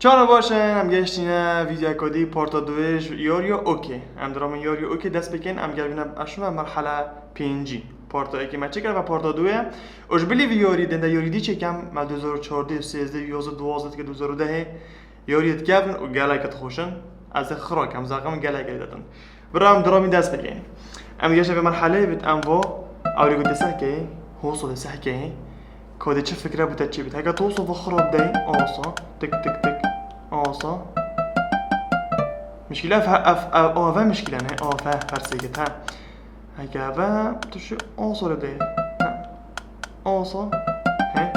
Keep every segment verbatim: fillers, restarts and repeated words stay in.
Çawa baş in, em gehiştîne vîdyoyeka dî, parta duê ji yariya okê. Em diramin yariya okê dest pê kên, em gel bîne, em şûne merhela pêncî. Parta yekê me çêkir, eve parta duê. Û ji bilî vî yarî, dende yarî dî çêkem, me du hezar û çardeh, sêzdeh, yazdeh, duwazdeh dike du hezar û dehê. Yariyê dikevin û gelek dixweşin. Ez ê xira kem, zexim gelek ê didin. Bira em diramî dest pê kên. Em gehiştine vê merheleyê bit, em va, ewrî ku dê sehkeyê, hosa dê sehkeyê. Ka dê çi fikre bû te çê bit. Heke tu hosa va xira bideyî, awsa, tik, tik, tik, awsa. Mişkîle ev, ev, ev, ev, ev mişkîle ne, ev, ev, persê git, he. Heke ev, tu şi awsa lê bideyî. He. Awsa, he.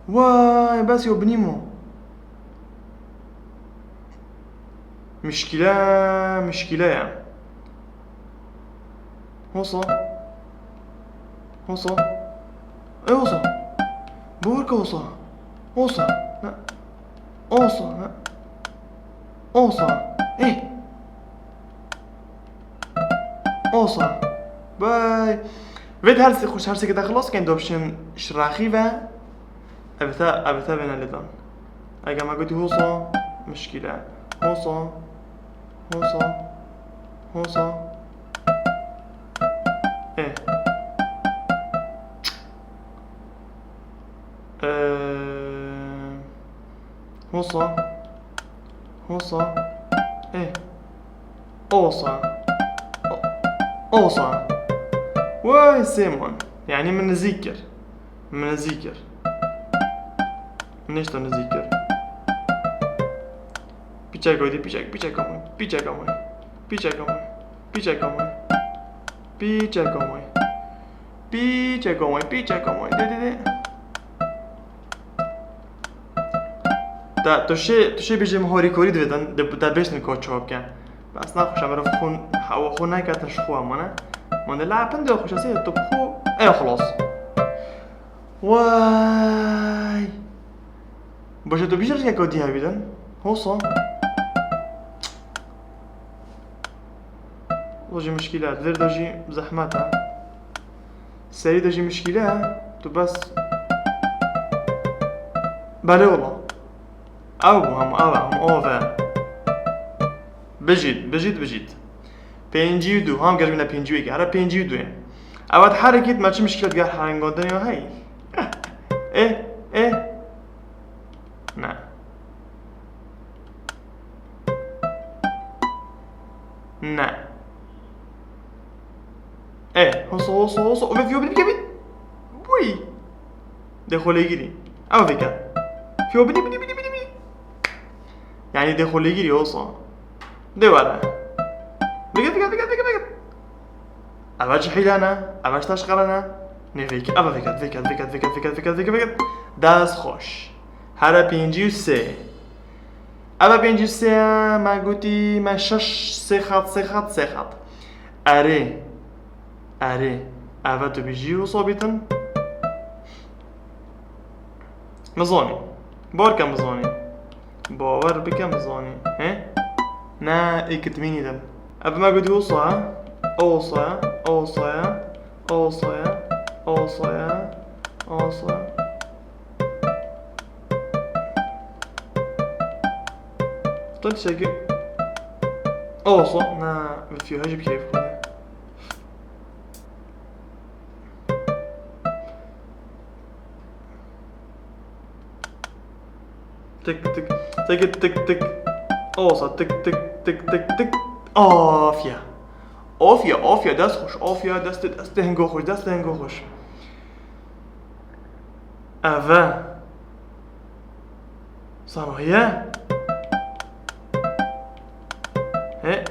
Way, bes yo binî mo. Mişkîle, mişkîle ye. Hosa. Hosa. Ê hosa. Borka hosa. Hosa. Ne. Hosa. Ne. Hosa. Ê. Hosa. Bay. Vê her sê xweş, her sê ke te xilas ken, dopşin şiraxî ve. Ev te, ev te bêne lêdan. Eger me gotî hosa, mişkîle. Hosa, hosa, hosa. E. E, hosa, hosa. E. Osa. O-, osa. Vay Sêmon. Yani min nizîk kir. Min nizî kir. Min nêşta nizî kir. Piçek oydî, piçek, piçek amay, piçek amay, piçek amay, piçek amay, piçek amay, piçek amay, piçek amay, dê, dê, dê. Te, tu şê, tu şê bêjê min harîkorî divêtin, de, te bêştin ka çawa bike. Bes naxweşe, meriv xwe, hewa xwe neketin ji xwe mane. Mande la pin de xweşe sê tu xwe, ê xelas. Way! Baş e, tu bîjî rêka dî hebîtin. Hosa. O jî mişkîle, vir de jî zehmet e. Serî de jî mişkîle e. Tu bes. Belê wala. Ew bû, hemû ew e, hemû ew e. Bijît, bijît, bijît. Pêncî û du, ham gerî bîne pêncî û yek, here pêncî û du ye. Ew et herekît me çi mişkîlet ger herengandin ya hey. E, e. Ne. Ne. E, hosa, hosa, hosa. O ve fiyo bî, bî, bî. Bûy. Dê xwe lêgirî. Ew vêke. Fiyo binî, binî, binî, binî, binî. Yani dê xwe lêgirî hosa. Dê were. Vêke, vêke, vêke, vêke, vêke. Eva çi hîle ne? Eva çi teşqele ne? Nê vêke. Eva vêke, vêke, vêke. Dest xweş. Here pêncî û sê. Eva pêncî û sê, me gotî, me şeş, sê xet, sê xet, sê xet. Erê. Erê, eve tu bijî û sabîtin? Min zanî. Bar ke min zanî. Bawer bike min zanî. He? Ne, ê kitmînî din. Ev me gotî wisa ye. Ewsa ye, ewsa ye, ewsa ye, ewsa ye, ewsa ye. Tiştekî. Ewsa, ne, vitiyo, hejî bi keyf xwe. Tik, tik, tik, tik, tik. Ewsa, tik, tik, tik, tik, tik. Afiye. Afiye, afiye, dest xweş, afiye, destê, destê hingo xweş, destê hingo xweş. Eve. Sanahiye. He.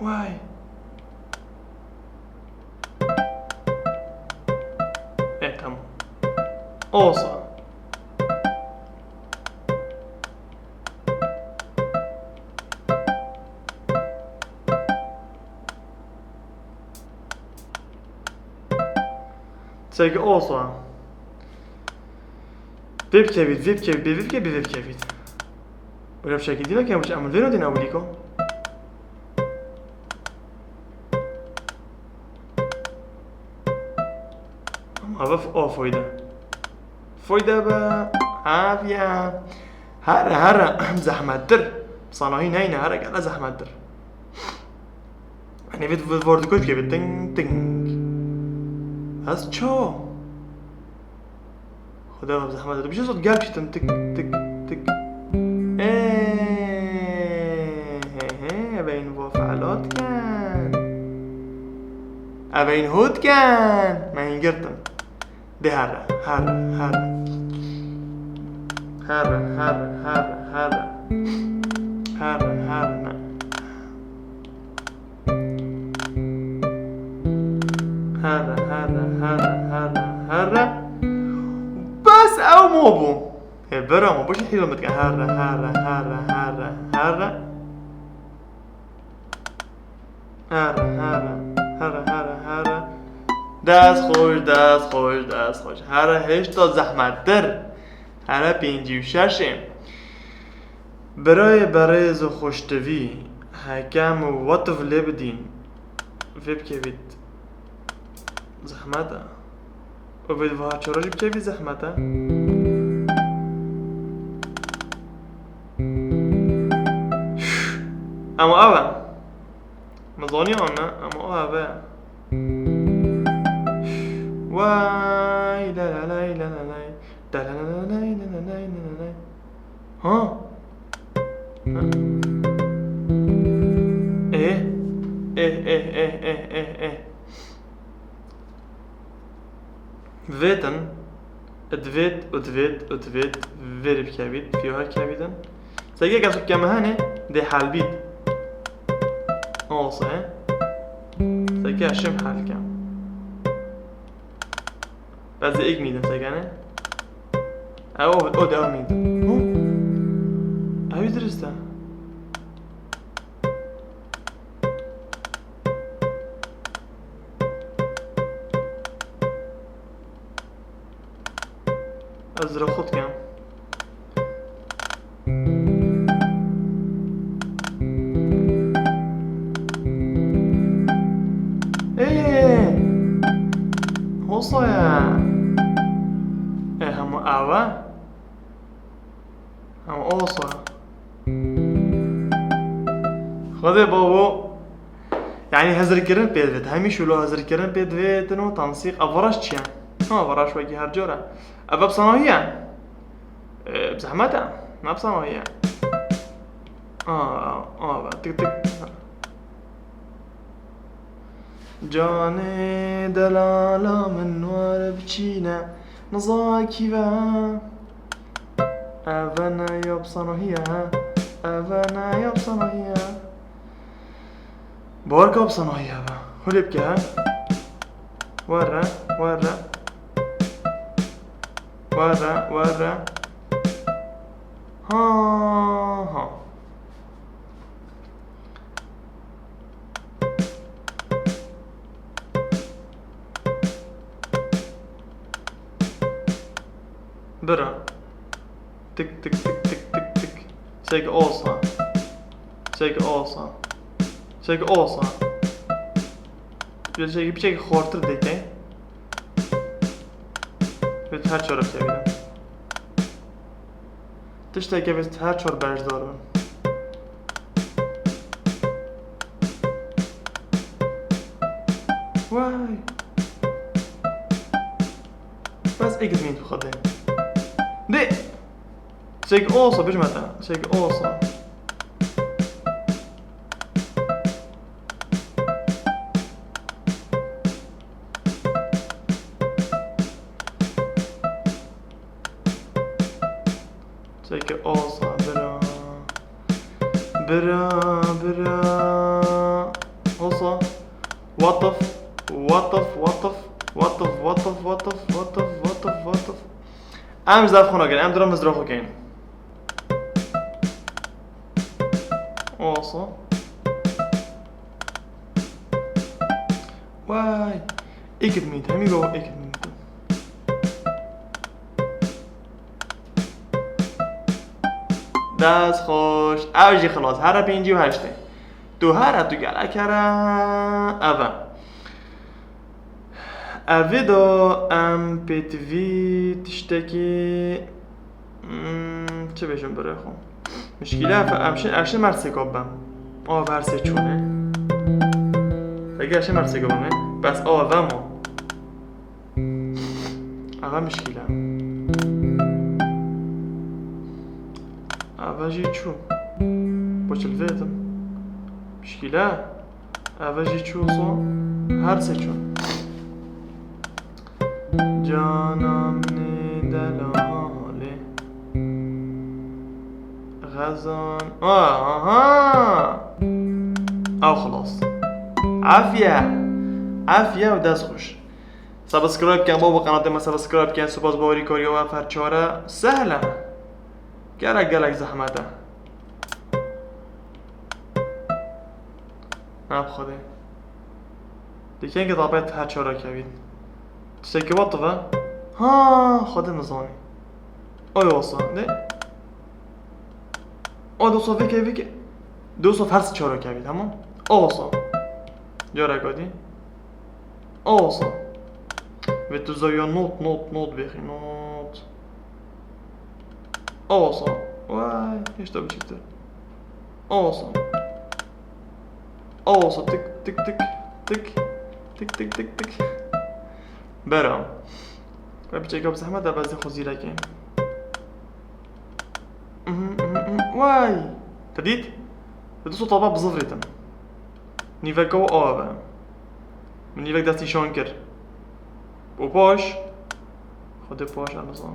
Vay. E, tamam. Olsa. Çek olsa. Vê bikevît, vê bikevît, bê vê bikevît, bê vê bikevît. Böyle bir şekilde değil ki, ama vêro dîna wîlîko. Ama eve f-, o foyde. Foyde be. Aviya. Here, here, zehmettir. Sanahî neyne, here gele zehmettir. Hani vit vit vordikoç gibi ting ting. Ez ço? Xuda me zehmet edin. Bir şey sor, gel işte tik tik tik. Ee, he he, ebeyn vo fe'lot ken. Ebeyn hut ken. Me hingirtim. De here, here, here. Here, here, here, here. Here, here, ne. Here, here, here, here, here. Bes ew mo bû. Ê, bira mo, boşa hîla min dike. Here, here, here, here, here. Here, here, here, here, here. Dest xweş, dest xweş, dest xweş. Here hêşta zehmettir. Here pêncî û şeş ê. Birayê berêz û xweştivî, heke min wetiv lê bidîn, vê bikevît zehmet e. Û vê di va çora jî bikevî zehmet e. Ama ev e. Min zanî an ne, ama o ev e. Way, la la lay, la la lay. Da la la la lay, la la lay, la la lay. Ha? Ha? Eh, eh, eh, eh, eh, eh, eh. Vêtin, divêt û divêt û divêt vêrî bikevît, fîha kevîtin. Seke kes keme hene dê helbît. Olsa, he? Seke şim helkem. Ez ê ek mîdim sekene. Ew, o devam mîdim. Hu? Ew dirist e. Ez zira xwe dikim. Ê! Hosa ye. Ê, hema ew e. Hema hosa ye. Xwedê babo. Yani hezirkirin pê divêt. Hemî şûlo hezirkirin pê divêtin û tansîq. Ev viraş çi ye? Ha, viraş wekî her cara. Ev, ev sanahî ye. Ee, bi zehmet e. Ne bi sanahî ye. Aa, aa, tik tik. Canê delala min were biçîne. Niza kî ve. Eve ne yap sanahî ye. Eve ne yap sanahî ye. Barka bi sanahî heve. Hulê bike he. Werre, werre. Werre, werre. Ha, ha. Bira. Tik, tik, tik, tik, tik, tik. Seke olsa. Seke olsa. Seke olsa. Bir şey, bir şey xortir deke. Ve her çorap çevirin. Tişteke ve her çor beşdar bin. Vay. Bes ek min xwe de. De. Sek olsa, bijme te. Sek olsa. Seke olsa, bira. Bira, bira. Olsa. What the f-, what the f-, what the f-, what the f-, what the f-, what the f-, what the f-, what the f-, what the f-. Em zaf xwe nakin, em dira mizra xwe keyin. Olsa. Vay. Ekid mît, hemî go ekid mît. Dest xweş. Ev jî xilas. Here pêncî û heştê. Tu here tu gelek here. Ev e. Evê de em pêtivî tiştekî Hmm, çi bêjim birê xwe? Mişkîle ev, em şê, em şê mersê kop bim. Awa bi her sê çûne. Peki em şê mersê kop bim, e? Bes awa vemo. Ava mişkîle. Ava jî çû. Bo çi li vê didim? Mişkîle. Ava jî çû so. Her sê çûn. Cana min ê delalê. Xezan. Aa, aha. Ew xilas. Afiye. Afiye û dest xweş. Subscribe ken, babo qenatê me subscribe ken. Spas, bawerî kariya we fer çare sehl e. Gelek gelek zehmet e. Na bi Xwedê. Di kengê dabet her çara kevît. Tiştekî wat dibe? Ha, Xwedê nizanî. Oy wasa, ne? O dosa vike vike. Dosa fers çara kevît, tamam? O wasa. Careka dî. O wasa. Ve tu zawiya not, not, not bêxî, not. O wasa. Vay, hêşta biçîktir. O wasa. O wasa, tik, tik, tik, tik. Tik, tik, tik, tik. Bera. Ve piçeka bi zehmet de bezê xwe zîrekê. Mhm, mhm, mhm. Vay! Te dît? Te du sed taba bizivrîtin. Nîveka we awe be. Min nîvek dest nîşan kir. Û paş? Xwedê paş em nizanim.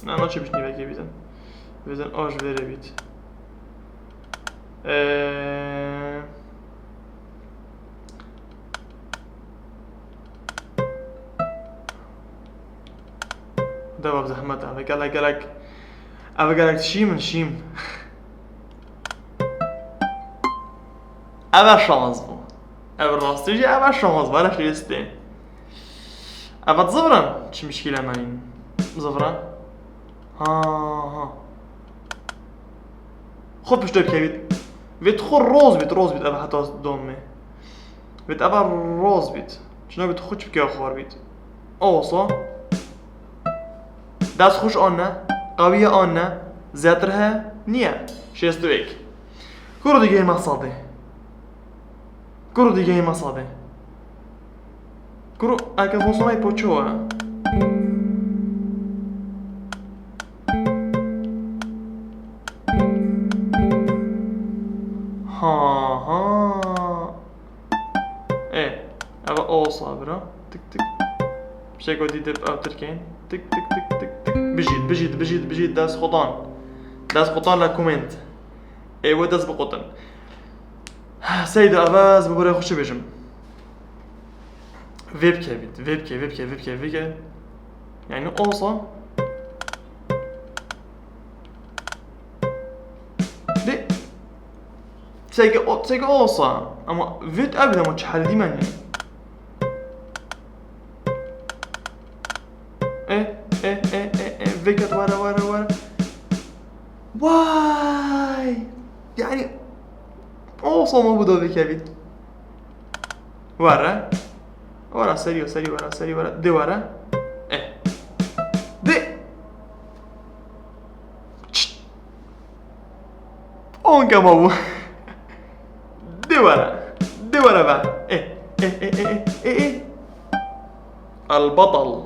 Na, naçe bît nîvekê bîtin. Vêzin a ji vêrê bît. Eee, Deva bi zehmet e. Ev gelek gelek. Ev gelek şîm in şîm. Ev e şans bû. Ev rastî jî ev e şans bû. Ev şêstê. Ev e zivran. Çi mişkîle menîn? Zivran. Ha, ha. Xwe pişto bikevît. Vê tu xwe roz bît, roz bît, ev heta domê. Vê tu eva roz bît. Çina vê tu xwe çi bike xwar bît. Awsa. Dest xweş an ne. Qewiye an ne. Zêtir he. Niye. Şêst û yek. Kuro digehê me sedê. Kuro digehê me sedê. Kuro, eke vosonay poço e. Ha, ha. E, eva olsa bira. Tik, tik. Bir şey godî dip ev tirkên. Tik, tik, tik, tik, tik. Bijît, bijît, bijît, bijît. Dest xotan. Dest xotan la komênt. Ê we dest bixotin. Seyda, eva ez bi birê xwe çi bêjim? Vê bike bît, vê bike, vê bike, vê bike, vê bike. Yani olsa. De. Seyke o, seyke olsa. Ama vê ev ama çi hal dîmen yani. E, e, e, e, e, veket were, were, were. Vay! Yani, olsa mı bu da vekevit? Were. Were, seriyo, seriyo, were, seriyo, were. De were. E. De. Çıt. On kema bu. De were. De were be. E, e, e, e, e, e, e. Al batal.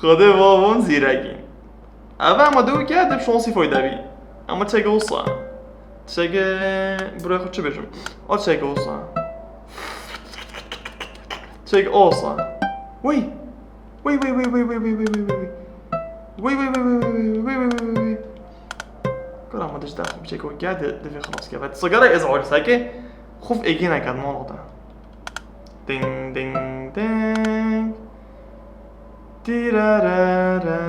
Xwedê va bûn zîrekî. Ev ama dewikê dib şansî fayde bî. Ama çek olsa. Çek, e, buraya xwe çi bêjim? O çek olsa. Çek olsa. Wey. Wey, wey, wey, wey. Wey, wey, wey, wey. Kara ma dişte xwe çek o geldi, divê xelas ke. Vet sigara ez orsake. Xuf egine kad moloda. Ding, ding, ding. Tirararara.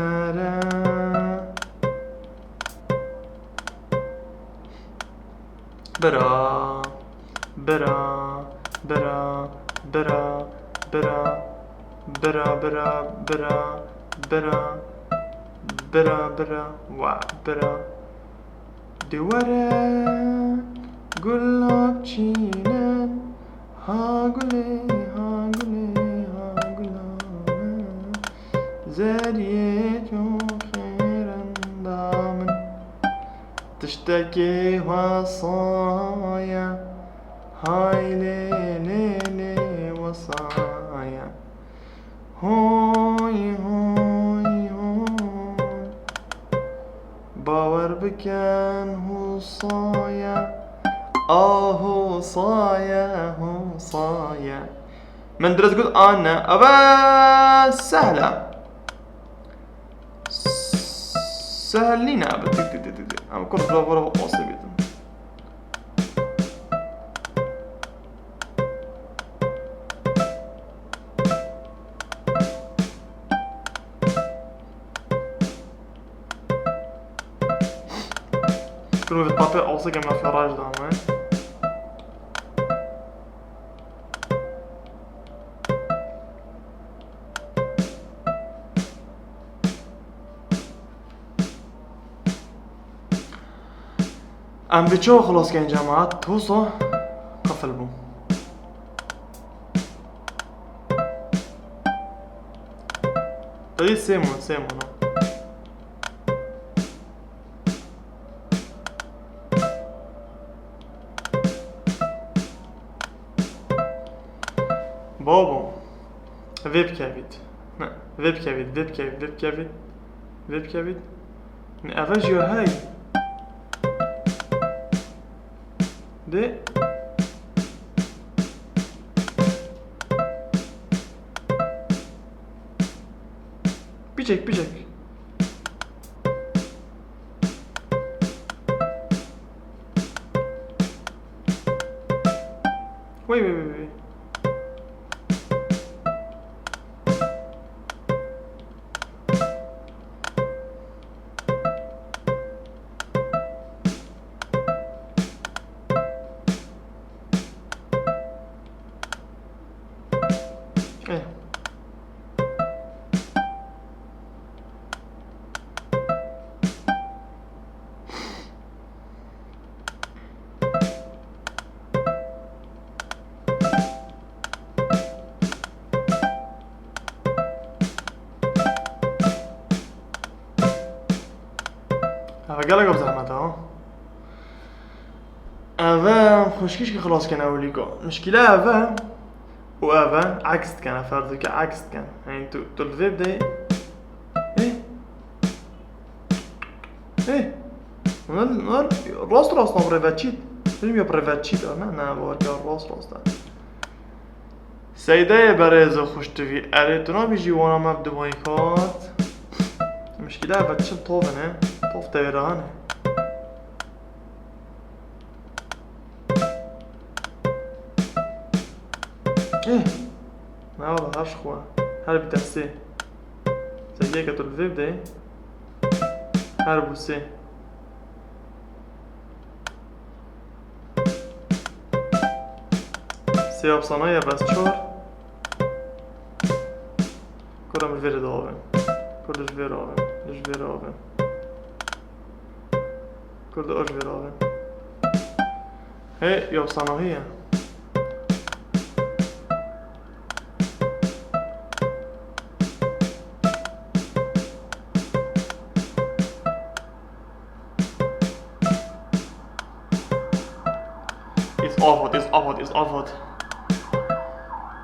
Bira, bira, bira, bira, bira, bira, bira, bira, bira, bira, bira, wa, bira. De were gulab çînin, ha gulê, ha gulê. Zeriyê çû xêrenda min. Tiştekê wesa ye. Hay lê lê lê wesa ye. Hoy hoy hoy. Bawer bikin husa ye. A husa ye, husa ye. Min dirist got a ne. Eve sehle. Sehl nîne eve. Dik dik dik dik dik. Em kur zor vora ose bîtin. Şunu bir papel olsa ki mafya raj da ama. Em bi çawa xilas keyin cemaat? Tosa qefil bû. Dayı Sêmon, Sêmon. Babo. Vê bikevît. Ne, vê bikevît, vê bikevît, vê bikevît. Vê bikevît. Ne, eve jî yo hey. Dê. Piçek, piçek. Wey, wey, wey, wey. Eh. Eve gelek ev zehmet e, ha. Eve xweşkî jî xilas kene ewilîka. Mişkîle eve û eve eks dikene, ferdike eks dikene. Yani tu, tu li vê bideyî. Ê? Ê? Bunlar, bunlar rast rast nav rêveçît. Bilmiyorum rêveçît, ne, ne, bu arka rast rast. Seydeyê berêz û xweştivî, erê tu nabîjî wana me bi dumayî kat. Mişkîle eve çil tovine, tov tevêrahane. Eh, ne wala her ji xwe, her bi destê. Seviyeke tu li vê bideyê, her bû sê. Sê apsana ye bes çar. Kur em li vê re diavin. Kur li ji vê re avin. Li ji vê re avin. Kur di o ji vê re avin. Hê, yapsana hê ye. Îz afat, îz afat, îz afat.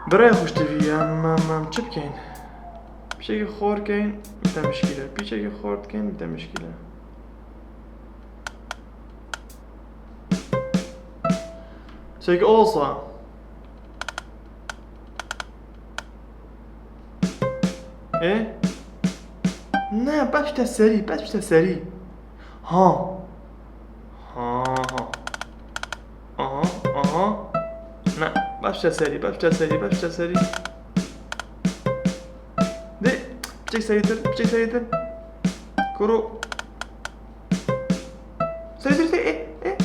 Birê xweş tevî, em, em, em çi bikeyn? Piçekî xor keyn, bide mişkîle. Piçekî xor dikeyn, bide mişkîle. Çekî olsa. E? Ne, bes bişte serî, bes bişte serî. Ha. Ha, ha. Aha, aha. Ne, bes bişte serî, bes bişte serî, bes bişte serî. De, piçek serîtir, piçek serîtir. Kuro. Serîtir, serî, e, e.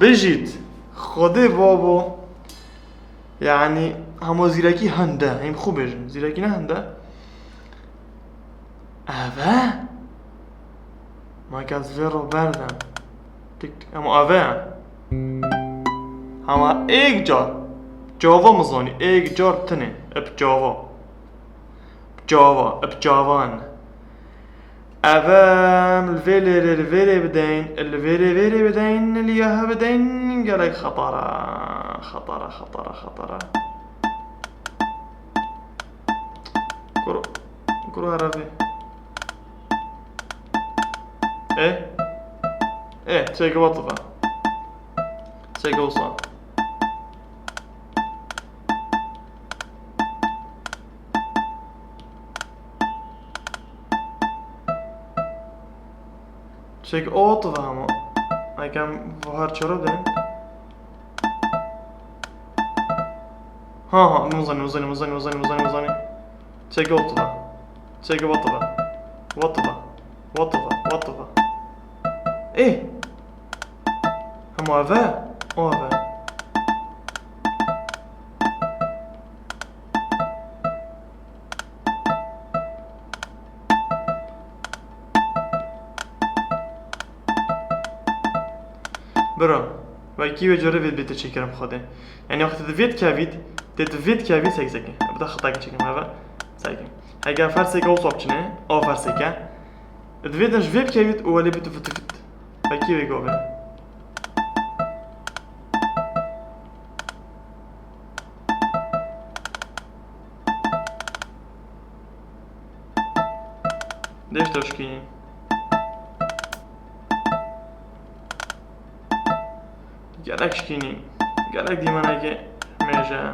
Bijît. Xwedê babo. Yani, hema zîrekî hende. Em xwe bêjin. Zîrekî ne hende. Eve? Ma kes vê ro berdem. Tik tik. Ama eve. Hema êk car. Cava mı zanî? Êk car tine. Ep cava. Çava, bi çavan. Ev em li vê lêrê li vêrê bideyn, li vêrê vêrê bideyn, li ya he bideyn, gelek xetara, xetara, xetara, xetara. Kuro, kuro herevê. E? E, çêke watifa. Çêke wisa. Çek o tu hema. Ekem buhar çoro de. Ha ha, muzani, muzani, muzani, muzani, muzani, muzani. Çek o tu. Çek o tu. What the? What the? What the? Eh. Hema eve. O eve. Bira, wekî wê carê vê bê te çêkirim Xwedê. Yanî wextê tu vê dikevît, tê tu vê dikevît sek seke. Bi te xetake çêkirim heve. Seke. Heke ferseke wisa biçine, a ferseke. Divê din ji vê bikevît û welê bit vit vit. Wekî wê govê. Dêş to şikînî. Gelek şikînî. Gelek dîmenekê mêje.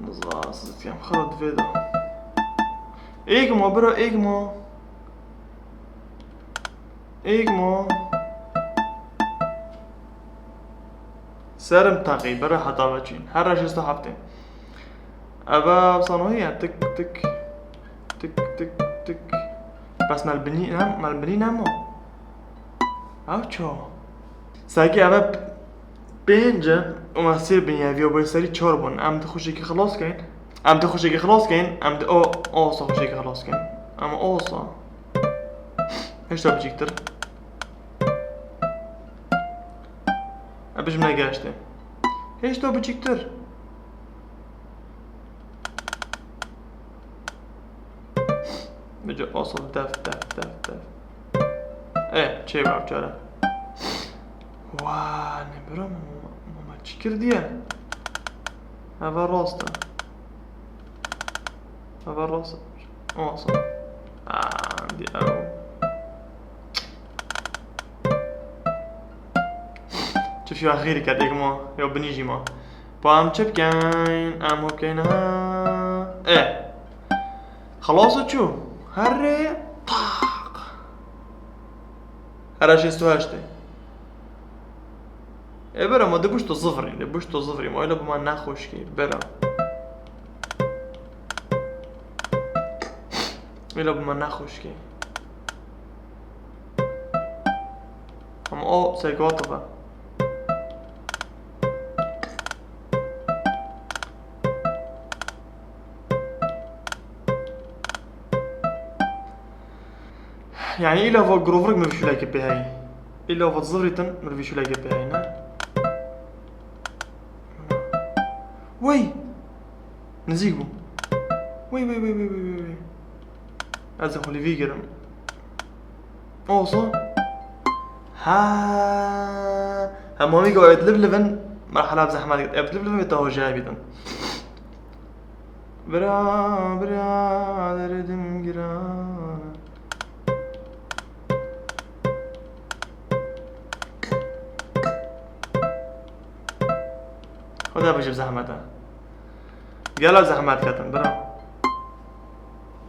Nizam, siz kem xira divê de. Êgmo, bira, êgmo. Êgmo. Serim teqî, bira heta veçîn. Her şêst û heftê. Eve efsanoyî ye. Tik, tik. Tik, tik, tik. Bes me li binî ne, me li binî nemo. Ew ço? Serkê eve p-, pênc in û me sê binî ev yo boy serî çar bûn. Em di xweşekî xilas keyn. Em di xweşekî xilas keyn. Em di o, osa xweşekî xilas keyn. Em osa. Hêşta biçîktir. Ev bijim negeştê. Hêşta biçîktir. Bice osa def, def, def, def. E, çê bav çare. Wa, ne bira mama, mama çi kirdiye? Eva rast e. Eva rast e. Osa. Aa, di ew. Çi fiya xêrî ket êk ma, ya binî jî ma. Pa em çi bikeyn? Em hokeyna. E. Xelas û çû. Herê taq. Here şêst û heştê. E bira ma dibûşto zivirî, dibûşto zivirî. Ma öyle bima nexweşkî. Bira. Öyle bima nexweşkî. Ama o sekota be. Yani îla va grovrek mi vî şûlekê pê heyî. Îla va zivrîtin mi vî şûlekê pê heyî, ne? Wey! Nizîk bû. Wey, wey, wey. Ez ê xwe li vî girim. Olsun. Ha. Hema wî go ev diliv livin, merhala bi zehmet git. Ev diliv livin vê te hojayê bîtin. Bira, bira, derdim giran. Xweda bijî bi zehmet e. Gela zehmet ketin, bira.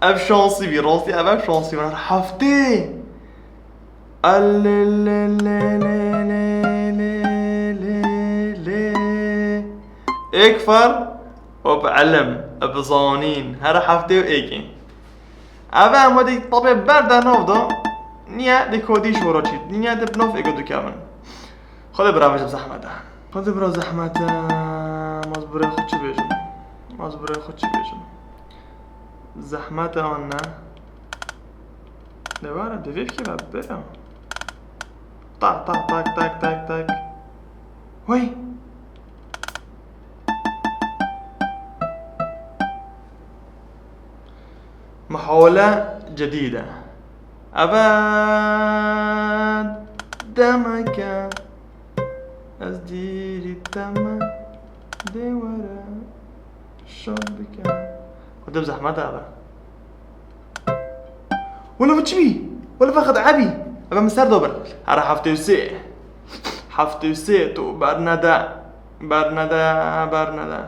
Ev şansî bî, rastî ev, ev şansî bî. Her heftê. Lê, lê, lê. Êk fer û bi ilim, bi zanîn. Her heftê û êkê. Eve em wedî tabê ber de nav da. Niye di kodî ji wira çît. Niye di nav ego dikevin. Xwedê bira vejim zehmete. Xwedê bira zehmete. Mazburê xwe çi bêjim? Mazburê xwe çi bêjim? Zehmete an ne? De were, de vê fikê ve bira. Tak, tak, tak, tak, tak, tak. Wey. Muhawele cedîde. Eve demeke ez dîrî te me dê were şad bike. Xwedê bi zehmet eve. Wele çi bî? Wele feqet ebî. Eve min ser dobir. Here heftê û sê. Heftê û sê tu bernede. Bernede, bernede.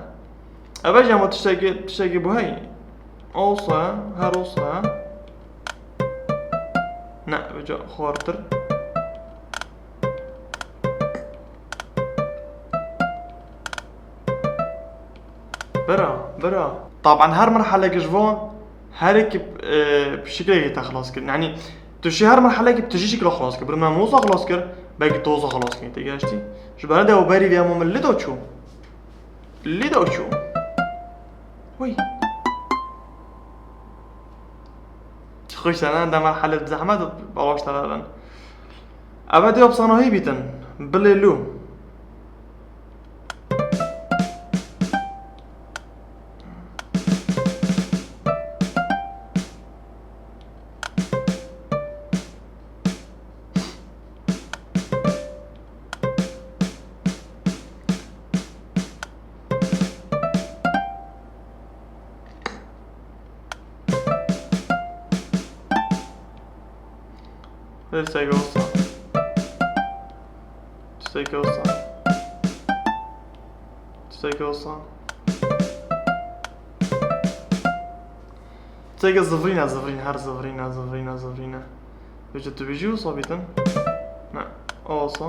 Eve jî hema tiştekî, tiştekî bû hey. Olsa, her olsa. Ne, vêca xwartir. Bira, bira. Taban her merhelek ji van her yekî, e, bi şiklekî te xilas kir. Yanî tu jî her merhelekî tu jî şikla xilas kir. Bira me mosa xilas kir, belkî tu osa xilas kir. Te geştî. Ji ber de ew berî vê hema min li do çû. Li do çû. Wey. Xweş te ne, de merhelê zehmet baş te ben. Eve diyo bi sanahî bîtin. Bilê lû. Tiştekî olsa. Tiştekî olsa. Tiştekî olsa. Tiştekî zivrîne, zivrîne, her zivrîne, zivrîne, zivrîne. Vêca tu bijî wisa bîtin? Ne. O olsa.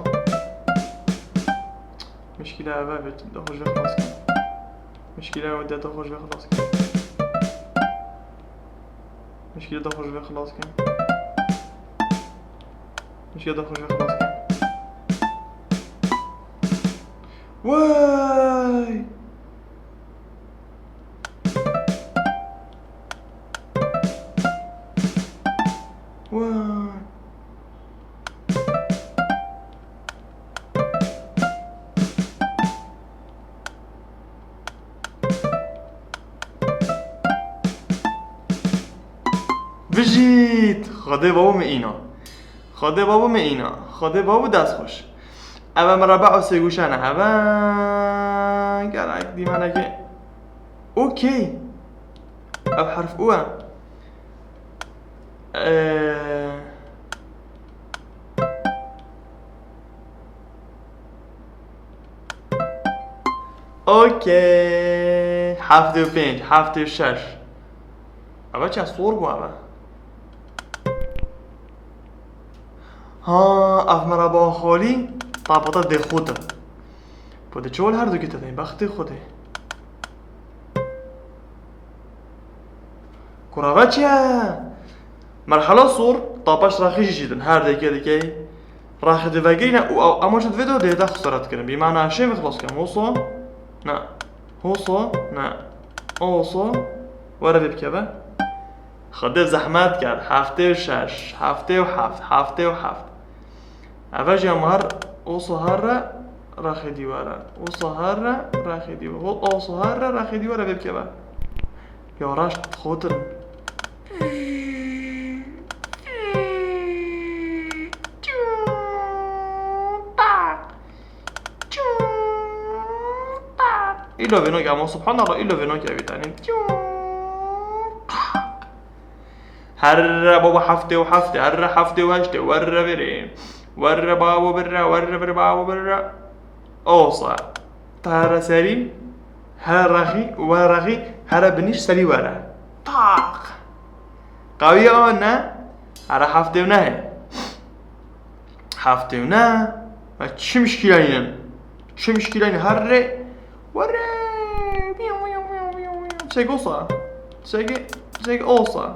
Mişkîle eve vê de xwe ji vê xilas kin. Mişkîle ew de xwe ji vê xilas kin. Mişkîle de xwe ji vê xilas kin. Mişkîle de xwe ji vê xilas kin. Wey! Wey! Bijît! Xwedê babo me îna. Xwedê babo me îna. Xwedê babo dest xweş. Eve mireba û sêgûşe ne heve. Gerek dîmenekê. Okey. Ev herf û e. Ee, Okey. Heftê û pênc, heftê û şeş. Eve çend sor bû eve? Ha, ev merhaba xalî, tabata dê xwe de. Bu de çol her du kitebê, bextê xwe de. Kurava çi ye? Merhala sor, tapaş raxî jî jî din. Her deke dikey. Raxî di vegirîne û ew, ema jî divê do dê de xisara dikirin. Bîmana şê ve xilas kirin. Hoso? Ne. Hoso? Ne. Oso? Were vê bikeve. Xwedê zehmet kerd. Heftê û şeş, heftê û heft, heftê û heft. Eve jî em her oso her re raxê dîwar e. Oso her re raxê dîwar. Ho-, oso her re raxê dîwar e vê bikeve. Ya raşt xotin. Îlo vêno ki ama subhanallah, îlo vêno ki evî tanî. Herre baba heftê û heftê, herre heftê û heştê, werre verê. Werre babo birre, werre birre babo birre. Osa. Tara serî, her raxî, we raxî, here binîş serî were. Tak. Qawiye o ne? Here heftê û nehê. Heftê û neh. Ve çi mişkîleynin? Çi mişkîleynin? Herre. Were. Çek olsa. Çek, çek olsa.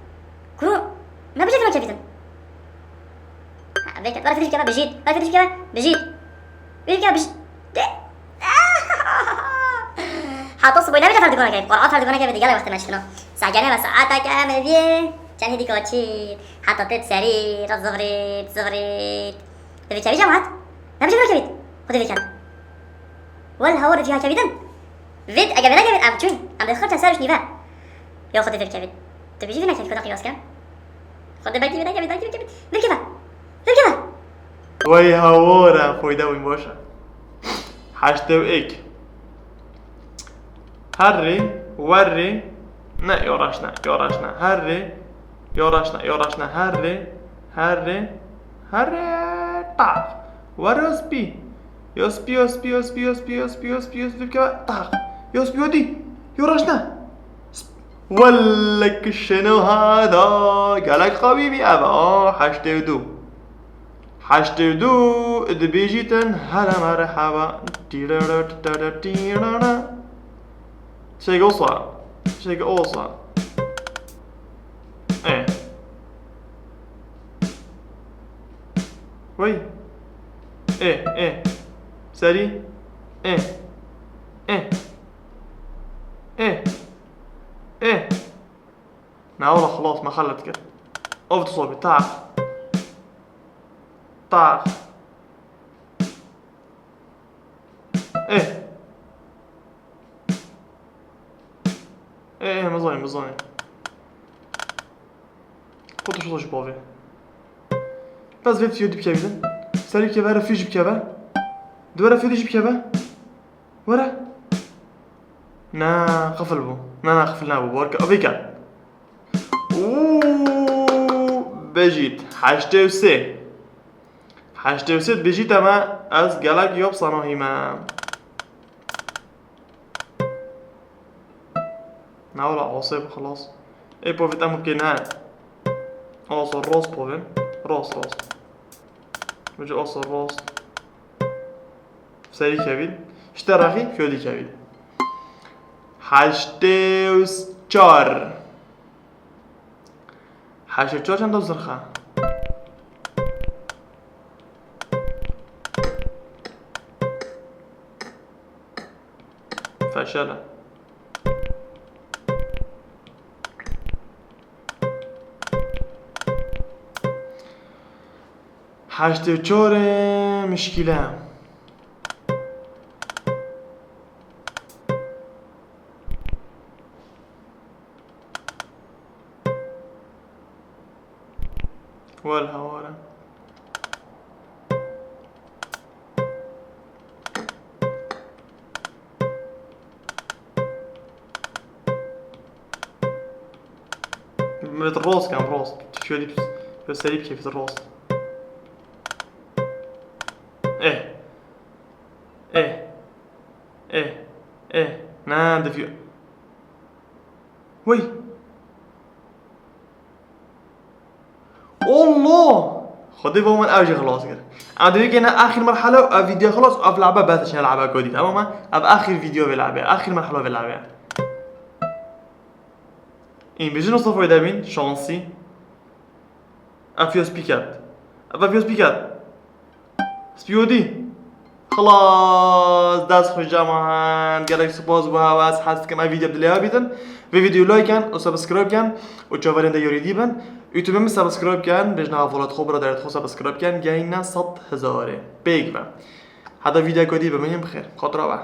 Kuro, me bijît me kevîtin. Ha, vêket, were fêdî bikeve, bijît. Were fêdî bikeve, bijît. Fêdî bikeve, bijît. De. Heta siboy nebêje ferdî gona kevît. Qur'an ferdî gona kevît, gelek wextê me çikino. Sehgene ve saeteke me vî. Çend hêdî koçît. Heta têt serî, re zivrît, zivrît. Divê kevî cemaat. Nebêje me kevît. Xwedê vêket. Wel, hawa divê kevîtin. Vêt, ege vê nekevît, em çûn. Em dê xirçe ser nîve. Ya Xwedê vê kevît. Tu bijî vê nekevît, Xwedê qiyas kem. Xwedê belkî vê nekevît, belkî vê kevît. Vê keve. Vê keve. Wey hawara, foyda wî baş e. Heştê û êk. Herrê, werrê, ne, yoraşne, yoraşne, herrê, yoraşne, yoraşne, herrê, herrê, herrê, taq. Werrê spî. Yo spî, yo spî, yo spî, yo spî, yo spî, yo spî, yo spî, bike, taq. Yo spî, yo dî. Yoraşne. Sp-, Wellek şeno hada, gelek qawî bî ev, a, heştê û du. Heştê û du dibêjîtin hele merheba. Çêke olsa. Çêke olsa. E. Wey. E, e. Serî. E. E. E. E. Na wala xelas, me xelet kir. Of tu sobî, tax. Tax. Eh. Eh, eh, mizanî, mizanî. Xwe tu şulo ji bavê. Bes vê fiyodî bikevî din. Serî bikeve, here fiyodî jî bikeve. Di were fiyodî jî bikeve. Were. Na, qifil bû. Na, na, qifil nebû. Barke, avê ket. Û bejît. Heştê û sê. Heştê û sê dibêjîte me, ez gelek yop sanohî me. Na wala asê bi xilas. Ê povit em kê ne. Asa rast povin. Rast, rast. Vêce asa rast. Serî kevîn. Ji te rexî fiyodî kevîn. Heştê û çar. Heştê û çar çend zirxa? Feşele. Heştê û çar mişkîle. Wel hawara. Mit rost kam rost. Şöyle bir, bir seri bir kefil rost. Eh. Eh. Eh. Eh. Na, de fi-, Wey. Allah! Xwedê va min ev jî xilas kir. Em divê gêne axir merhale û ev vîdeo xilas, ev lebe bes çine lebe kodî. Tamam mı? Ev axir vîdeo vê lebe, axir merhale vê lebe. În bijin Mustafa Demîn, şansî. Ev fiyos piket. Ev fiyos piket. Spiyodî. Xlas, dest xweş cemaat. Gelek spas bo hewa, ez hez dikim ev vîdeo bi lêya bîtin. Vê vîdeo like ken û subscribe ken û çaverên de yorî dî bin. YouTube min subscribe ken, bêjna hevalat xwe, biraderêt xwe subscribe ken, gehîne sed hezarê. Pêk ve. Heta vîdeo kodî bimînin bi xêr. Xatir ve.